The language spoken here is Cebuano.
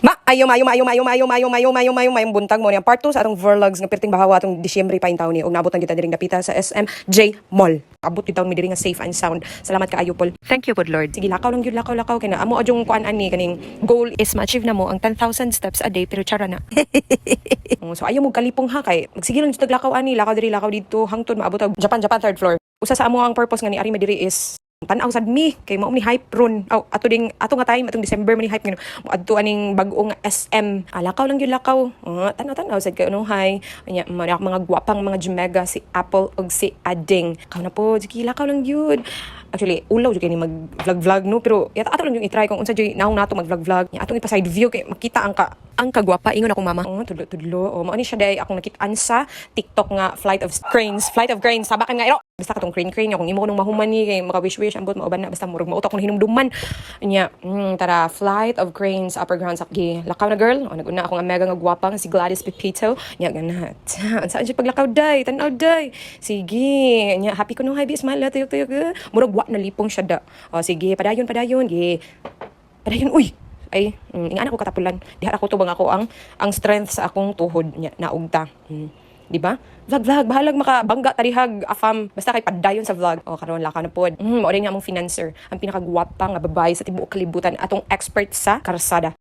Maayo, maayo, maayo, maayo, maayo, maayo, maayo, maayo, maayo, maayong buntag mo niya. Part 2 sa atong vlogs nga perting bahawa atong Disyembre pa taon ni ug naabot ang kita diring dapita sa SMJ Mall. Abot gid taon mi diri nga safe and sound. Salamat kaayo, Paul. Thank you, good Lord. Sige, lakaw lang gyud, lakaw, lakaw kay na amo adyong kuan ani kaning goal Is ma-achieve na mo ang 10,000 steps a day, pero chara na. Oh, so ayaw mo kalipong ha kay magsige lang jud lakaw ani, lakaw diri, lakaw didto hangtod maabot og Japan, Japan third floor. Usa sa amo ang purpose nga ni ari madiri is tan-aw sad mi kay mao ni hype ron. Aw, ato ding ato nga time, atong December man ni hype ngano moadto aning bag-o nga SM. Ah, lakaw lang gyud, lakaw. Oh, tan-aw tan-aw sad kay unuhay. Anya mo na mga gwapang mga jumega, si Apple ug si Ading. Kaw na po, sige, lakaw lang gyud. Actually, ulaw jud kay ni mag vlog vlog no, pero yata ato lang yung i-try kung unsa jud naong nato mag vlog vlog. Nya atong ipa side view kay makita ang ka Ang kagwapa, ingon akong mama. Oh, tudlo tudlo. Oh, mao ni siya day akong nakitaan sa TikTok nga flight of cranes, flight of cranes. Sabakan nga iro. Basta katong crane crane kung imo kunong mahuman ni kay maka wish wish ambot mauban na, basta murag mautok akong hinumduman. Nya, tara, flight of cranes, upper ground sakgi. Lakaw na, girl. Oh, naguna akong mega nga gwapa nga si Gladys Pepito. Nya ganat. Saan siya paglakaw day? Tan-aw day. Sige. Nya happy ko no, hi smile tuyok tuyok. Eh. Murag wa nalipong siya da. Oh, sige, padayon padayon. Gi. Padayon, uy! Ay, ingana ko katapulan. Diha ako tubang ako ang strength sa akong tuhod nya naugta. Di ba? Vlog vlog, bahalag makabangga tarihag afam. Basta kay padayon sa vlog. O karon lakaw na pod. Mao rin nga among financer, ang pinakagwapa nga babae sa tibuok kalibutan, atong expert sa karsada.